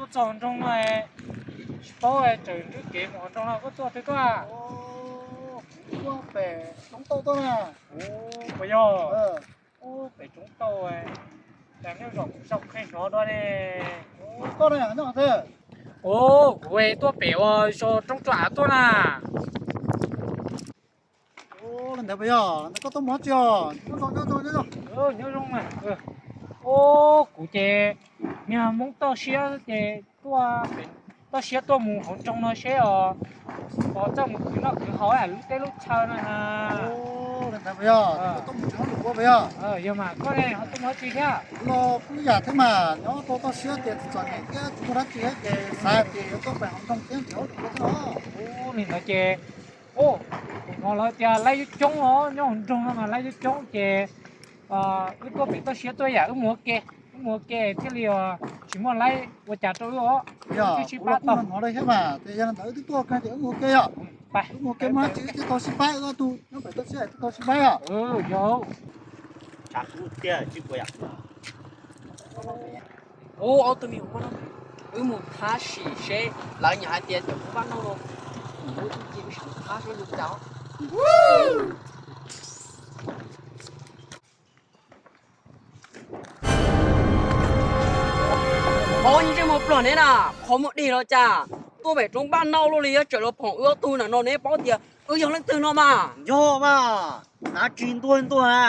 Txog nroog no, tsis paub tseem nrhiav kev mus hauv nroog no, koj tuaj twg tuaj? Kuv tuaj pem roob tauj tuaj na. Puas yog? Pem roob tauj, cas nyob zos kuv tsis qhia hnov dua ne. Koj no nyob twg? Kuv tuaj pem uas zos roob tsuas av tuaj na. Li ntawd puas yog? Ntawd koj tuaj mus dab tsi os? Nyob zoo, nyob zoo, nyob zoo. Nyob zoo. Kuv ces niag Hmoob toj siab ces tuaj, toj siab tuaj mus hauv nroog no seb os, puas txawj mus khwv noj khwv haus lub teb lub chaw no na. Li ntawd puas yog? Koj tuaj mus tseem hauj lwm ua puas yog? Yog mas koj ne ho tuaj mus dab tsi thiab? Los kuj yam thiab mas, nyob tau toj siab tias txom nyem thiab tsis muaj dab tsi ces xav tias yuav tuaj pem hauv nroog thiab nrhiav hauj lwm ua thiab os. Li ntawd ces hnov lawv tias laib coob coob os, nyob hauv nroog no mas laib coob coob ces wb tuaj pem toj siab tuaj yam wb mus ua ke, wb mus ua ke thiaj li tsis muaj laib ua cas rau wb os. Yog wb kuj hnov li thiab mas, ces yog li ntawd wb twb tuaj kawg ces wb mus ua ke yog. Wb mus ua ke muaj dab tsi wb thiaj tau sib pab, wb ob tug nyob pem toj siab thiaj tau sib pab yog. Yog. Tshav kub tiag tsis puas yog? Ub, ob tug me nyuam, wb mus thab sim seb lawv nyiam hais tias cov Hmoob Vaj Nauj no, wb sim thab seb zoo cas. Hov, yeej ntsej muag plog neb na, qhov muag dig los cas, tuaj pem roob Vaj Nauj luaj li yuav tseem los phoom wb ob tug na no, neb paub tias wb yog leej twg no mas. Yog mas, hnav tsis ntuag ntuag na.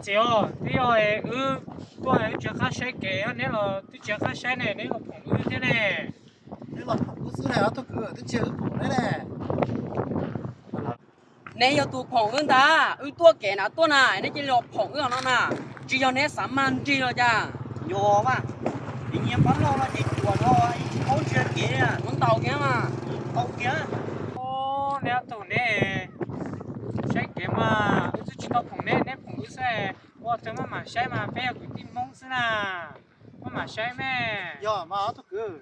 Txiv, twb yog wb tuaj wb tsis qab saib kev, neb los twb tsis qab saib ne, neb los phoom wb thiab ne. Neb los phoom wb xwb ne, ob tug kwv, twb tsis yog wb phoom neb ne. Neb yog tus phoom wb ntag, wb tuaj kev na tuaj na, neb cia li los phoom wb no na, tsis yog neb xav mag nrig los cas? Yog mas, nyias pab loj no ces cuam no, tsis paub ntsia kev, muab ntaus kiag mas. Ntaus kiag. Neb ob tug neb saib kev mas, wb twb tsis tau phoom neb, neb phoom wb xwb, ua twg maj mam saib mas, peb yog kwv tij Hmoob xwb na, maj mam saib me. Yog mas ob tug kwv,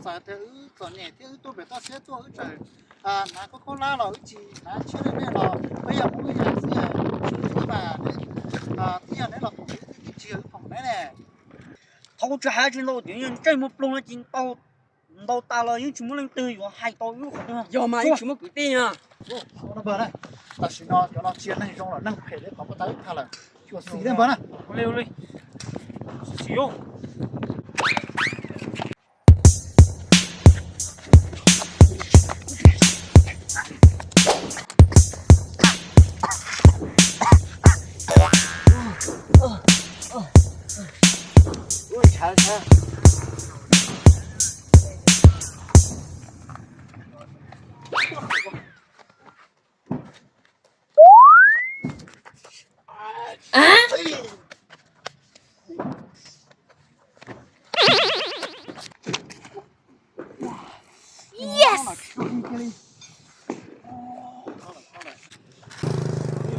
txawm tias wb txom nyem thiab wb tuaj pem toj siab tuaj wb tseem hnav khaub khaub hlab los wb tsis hnav tshiab li nej los peb yog Hmoob yam xwb, tsis ua li mas, twb yog neb los phoom wb twb tsis yog wb phoom neb ne. Thaum tsis hais tsis ntau tias ntsej muag plog no ces ntau, ntau tas los yeej tsis muaj leej twg yuav hais tau wb qhov twg. Yog mas yeej tsis muaj kwv tij na. Tam sim no cov no tsis yog neeg zoo lawm, neeg phem li qhov puag ta wb tag lawm. Xyuam xim li npawg na.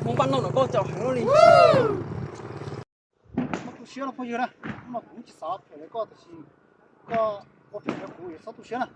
Hmoob Vaj Nauj no koj txaus heev li. Txhob tu siab los phooj ywg na, hnub no kuv tsis xav phem li koj, tab sis koj ua phem rau kuv, txhob tu siab na.